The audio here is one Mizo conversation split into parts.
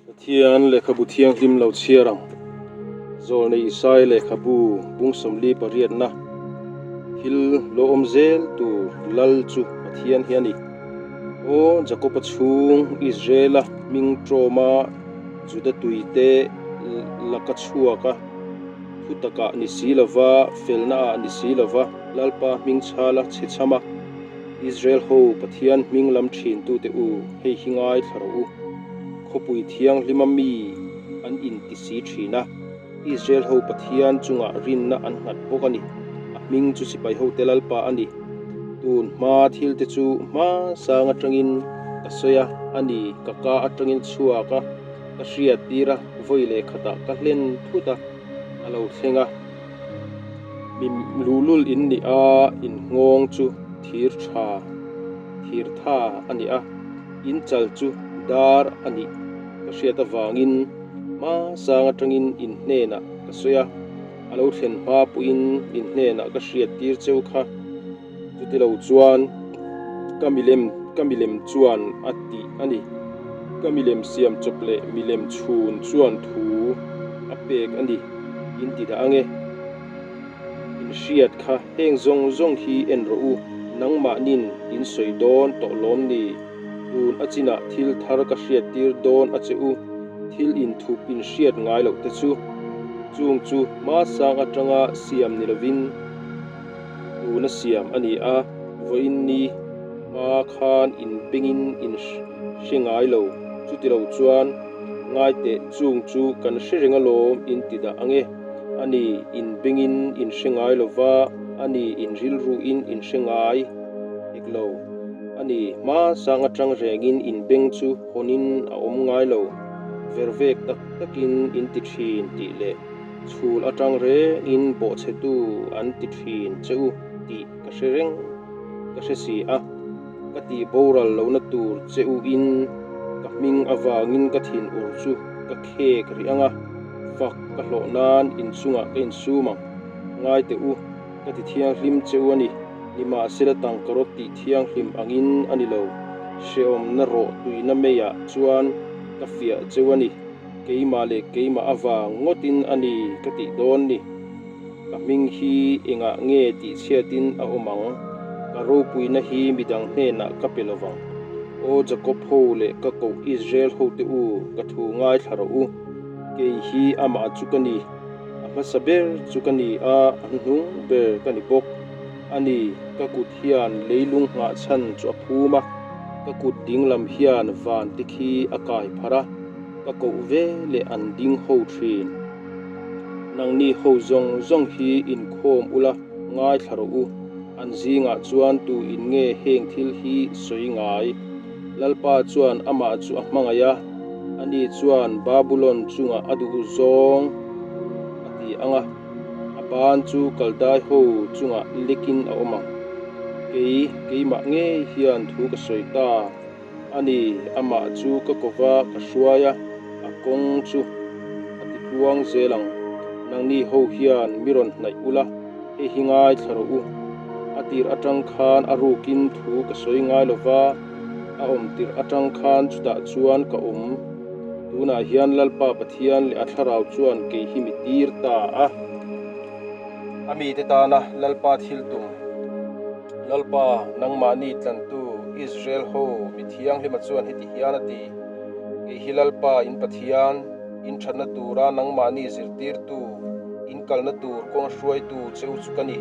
Pathian lehkhabu thianghlim lo chhiar ang. Zawlnei Isai lehkhabu bung 48na thil lo awm zel tur lal chu Pathian hi a ni. Aw Jakoba chhung Israela hming ṭawma Juda tuite laka chhuak a, thu takah ni si lova, felna ah ni si lova, Lalpa hming chhala chhe chham a, Israel ho Pathian hming lam thin tute u, hei hi ngaithla rawh u. Khawpui thianghlima mi an inti si thin a, Israel ho Pathian chungah rinna an nghat bawk a ni. A hming chu sipai hote Lalpa a ni. Tun hma thil te chu hma sang atangin ka sawi a, a ni, ka ka atangin chhuak a, ka hriat tir a, vawi leh khatah ka hlen thut a, a lo thleng a. Mi luhlul in nih a, in nghawng chu thir tha, thir tha a ni a, in chal chu dar a nih ka hriat avangin hma sang atangin in hnenah ka sawi a, a lo thlen hma pawhin in hnenah ka hriat tir cheu kha. Chutilo chuan ka milem ka milem chuan a ti a ni. Ka milem siam chawp leh milem chhun chuan thu a pek a ni in ti dah ange. In hriat kha heng zawng zawng hi en rawh u, nangmahnin in sawi dawn tawh lawm ni? Tun a chinah thil thar ka hriat tir dawn a che u, thil inthup in hriat ngai loh te chu. Chung chu hmasang atanga siam ni lovin, Tuna siam a ni a, vawiin ni hma khan in bengin in hre ngai lo, chuti lo chuan ngaiteh chung chu kan hre reng alawm in ti dah ang e. A ni, in bengin in hre ngai lo va, a ni, in rilruin in hre ngai hek lo. A ni, hma sang atang rengin in beng chu hawnin a awm ngai lo, vervek tak takin in ti thin tih leh. Chhul atang rengin bawhchhetu an ti thin che u tih ka hre reng ka hre si a, ka tih boral lohna tur che u in ka hming avangin ka thin ur chu ka khek rih ang a, fak ka hlawh nan inchungah ka insum ang. Ngai teh u, ka ti thianghlim che u a ni, nimahsela tangkarawt tih thianghlim angin a ni lo, hrehawmna rawh tuina meiah chuan ka fiah che u a ni. Keimah leh keimah avang ngawtin a ni ka tih dawn ni. Ka hming hi engah nge tih chhiatin a awm ang? Ka ropuina hi midang hnenah ka pe lo vang. Aw Jakob ho leh ka koh Israel hote u, ka thu ngaithla rawh u. Kei hi amah chu ka ni, a hmasa ber chu ka ni a, a hnuhnung ber ka ni bawk. A ni, ka kut hian leilung nghah chhan chu a phum a, ka kut dinglam hian van te khi a kai pharh a. Ka koh ve leh an ding ho thin. Nangni ho zawng zawng hi inkhawm ula ngaithla rawh u. An zingah chuan tu in nge heng thil hi sawi ngai? Lalpa chuan amah chu a hmangaih a, ani chuan Babulon chungah a duh zawng a ti ang a, a ban chu Kaldai ho chungah lekin a awm ang. Kei, keimah ngei hian thu ka sawi ta. A ni, amah chu ka kova ka hruai a, a kawng chu a ti tluang zel ang. Nangni ho hian mi rawn hnaih ula, hei hi ngaithla rawh u. A tir atang khan a rukin thu ka sawi ngai lo va, a awm tirh atang khan chutah chuan ka awm. Tunah hian Lalpa Pathian leh a thlarau chuan kei hi mi tir ta a. A mite tana Lalpa thil tum. Lalpa, nangmahni tlantu Israel ho mi thianghlima chuan heti hian a ti, Kei hi Lalpa in Pathian, in thatna tura nangmahni zirtirtu, in kalna tur kawng hruaitu che u chu ka ni.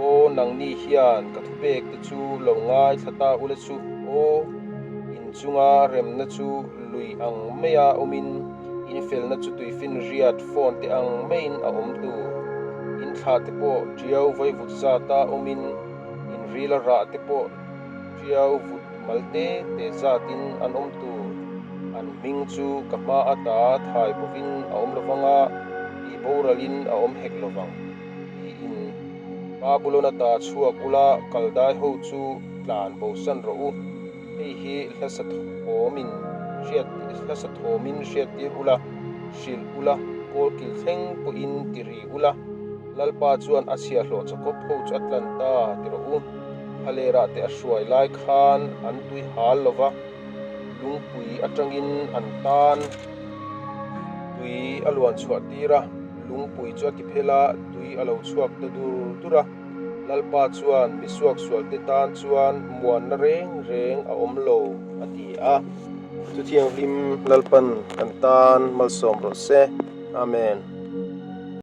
Aw, nangni hian ka thupek te chu lo ngaithla ta ula chu, aw, in chunga remna chu lui ang maia awmin, In felna chu tuifinriat phone te ang maiin a awm tur. In thlah te pawh tiau vaivut zata awmin in rila rah te pawh tiau vut mal te te zatin an awm tur. An hming chu ka hma ata thai bawkin a awm lovang a, tih boralin a awm hek lovang tiin Babulon ata chhuak ula Kaldai ho chu tlan bosan rawh u. Hei hi hlasa thawmin hriat hlasa thawmin hriattir ula, hrilh ula, kawlkil thleng pawhin ti ri ula, Lalpa chuan a chhiahhlawh Jakob ho chu a tlan ta ti rawh u. Thalerah te a hruai lai khan an tui hal lo va, lungpui atangin an tan. Tui a luan chhuah tir a, lungpui chu a ti phel a, tui a lo chhuak ta dur dur a. Lalpa chuan mi suaksualte tan chuan muanna reng reng a awm lo, a ti a. Chuthianghlim Lalpan kan tan malsawm rawh se. Amen.